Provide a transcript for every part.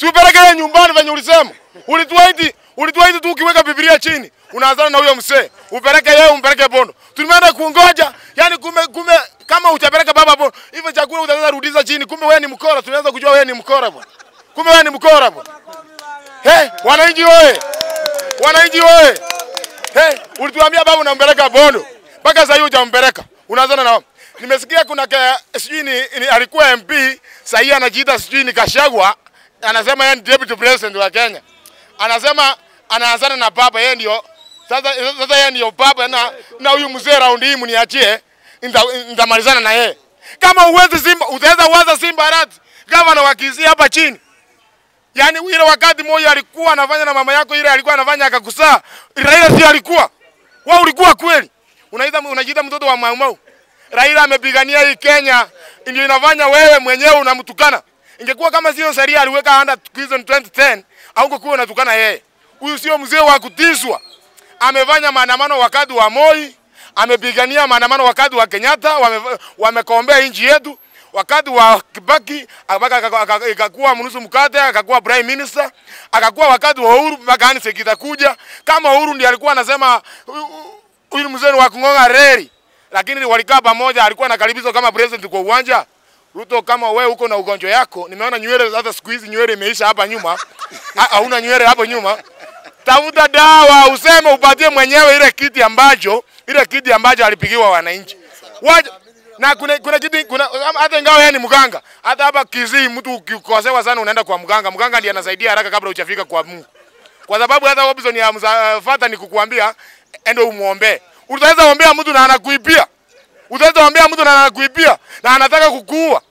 Si upeleke yeye nyumbani venye ulisema. Ulituahidi tu ukiweka Biblia chini. Unaanzana na huyo mzee. Upeleke yeye, umpeleke Bondo. Tumeenda kungoja. Yaani kume kama utapeleka baba Bondo, hivyo chakula utaanza rudiza chini. Kumbe wewe ni mkora, tunaanza kujua wewe ni mkora bwana. Kumbe wewe ni mkora bwana. Hey, wananchi oye. Wananchi oye. Hey, ulituambia baba unampeleka Bondo. Mpaka sasa hiyo hujampeleka. Unaanzana na wao. Nimesikia kuna sijui ni alikuwa MP, sasa hivi anajiita sijui ni Gachagua, anasema yeye ni deputy president wa Kenya. Anasema anaanzana na baba, yeye ndio sasa yeye ndio baba na huyu mzee round hii mniachie, nitamalizana na yeye. Kama uwezi Simba, utaweza uwaza Simba Arati, gavana wa Kisii hapa chini. Yaani ile wakati mmoja alikuwa anafanya na mama yako ile alikuwa anafanya akakusaa. Raila si alikuwa. Wewe ulikuwa kweli. Unajiita mtoto wa Mau Mau. Raila amepigania hii Kenya, ndio inafanya wewe mwenyewe unamtukana. Ingekuwa kama sio sheria aliweka under prison 2010, haungekuwa unatukana yeye. Huyu sio mzee wa kutishwa. Amefanya maandamano wakati wa Moi, amepigania maandamano wakati wa Kenyatta, wamekombea nchi yetu. Wakati wa Kibaki akakuwa mnusu mkate, akakuwa prime minister, akakuwa wakati wa Uhuru mpaka handshake itakuja. Kama Uhuru ndiye alikuwa anasema huyu mzee wa kungonga reli, lakini walikaa pamoja, alikuwa anakaribishwa kama president kwa uwanja. Ruto, kama wewe uko na ugonjwa yako, nimeona nywele hata siku hizi nywele imeisha hapa nyuma. Hauna nywele hapo nyuma. Tafuta dawa useme upatie mwenyewe ile kiti ambacho alipigiwa wananchi. Na kuna kitu kuna hata ingawa yeye ni mganga, hata hapa Kisii mtu ukikosewa sana unaenda kwa mganga. Mganga ndiye anasaidia haraka kabla hujafika kwa Mungu. Kwa sababu hata option ya mfata ni kukuambia endo umuombe. Utaweza ombea mtu na anakuibia. Utaweza ombea mtu na anakuibia na anataka kukuua.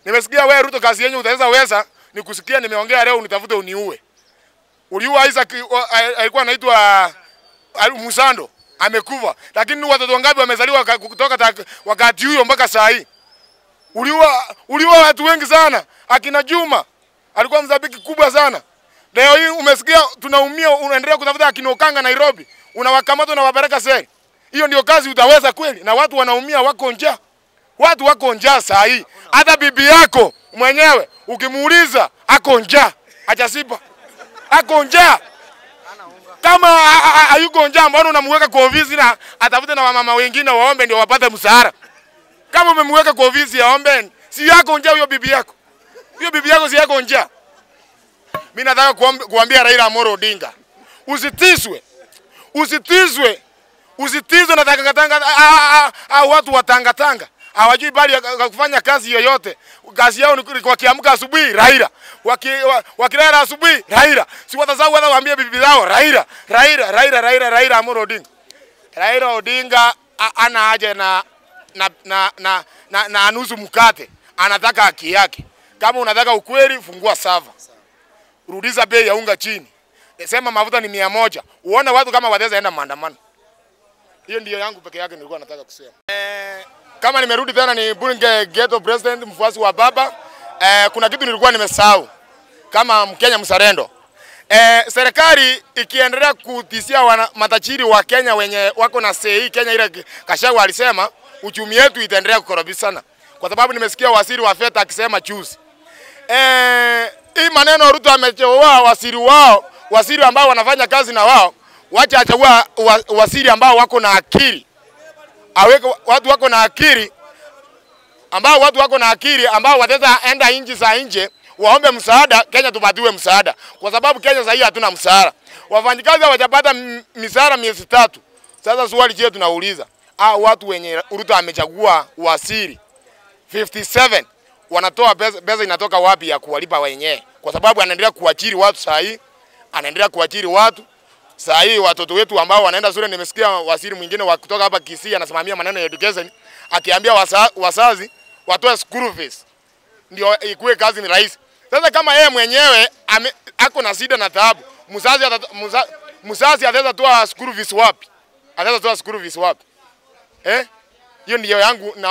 Nimesikia wewe Ruto kazi yenyu utaweza weza ni kusikia nimeongea leo unitafute uniue. Uliua Isaac alikuwa anaitwa Musando. Amekufa. Lakini watoto wangapi wamezaliwa kutoka wakati huyo mpaka saa hii? Uliua watu wengi sana. Akina Juma alikuwa mzabiki kubwa sana. Leo hii umesikia tunaumia, unaendelea kutafuta akina Okanga Nairobi. Unawakamata na wapeleka seli. Hiyo ndio kazi utaweza kweli? Na watu wanaumia, wako njaa. Watu wako njaa saa hii. Hata bibi yako mwenyewe ukimuuliza ako njaa. Hajasiba. Ako njaa. Kama hayuko njaa, mbona unamweka kwa ofisi na atafute na wamama wengine waombe ndio wapate mshahara? Kama umemweka kwa ofisi aombe, si yako njaa huyo bibi yako. Huyo bibi yako si yako njaa. Mimi nataka kuambia Raila Amolo Odinga, usitishwe. Usitishwe. Usitishwe na tangatanga watu wa tangatanga. Hawajui bali kufanya kazi yoyote. Kazi yao ni wakiamka asubuhi Raila. Wakilala asubuhi Raila. Si watasahau hata waambie bibi zao Raila, Raila, Raila, Raila, Raila Amolo Odinga. Raila Odinga ana haja na nusu mkate. Anataka haki yake. Kama unataka ukweli fungua sava. Rudiza bei ya unga chini. Sema mafuta ni 100. Uone watu kama wataweza enda maandamano. Hiyo ndio yangu peke yake nilikuwa nataka kusema. Kama nimerudi tena ni Bunge Ghetto President, mfuasi wa baba. Kuna kitu nilikuwa nimesahau kama Mkenya mzalendo. Serikali ikiendelea kutishia matajiri wa Kenya wenye wako na sei Kenya ile Gachagua alisema uchumi wetu itaendelea kukorobika sana. Kwa sababu nimesikia waziri wa fedha akisema juzi. Hii maneno Ruto amechoa waziri wao, waziri ambao wanafanya kazi na wao, wacha achagua waziri ambao wako na akili. Aweke watu wako na akili ambao watu wako na akili ambao wataweza enda nchi za nje waombe msaada, Kenya tupatiwe msaada. Kwa sababu Kenya sasa hatuna msaada. Wafanyikazi hawajapata msaada miezi 3. Sasa swali je tunauliza, watu wenye Ruto amechagua waziri 57 wanatoa pesa inatoka wapi ya kuwalipa wenyewe? Kwa sababu anaendelea kuajiri watu saa hii, anaendelea kuajiri watu. Saa hii watoto wetu ambao wanaenda shule, nimesikia waziri mwingine wa kutoka hapa Kisii anasimamia maneno ya education akiambia wazazi watoe school fees ndio ikuwe kazi ni rahisi. Sasa kama yeye mwenyewe ako na shida na taabu, mzazi ataweza toa school fees wapi? Ataweza toa school fees wapi? Hiyo ndio yangu na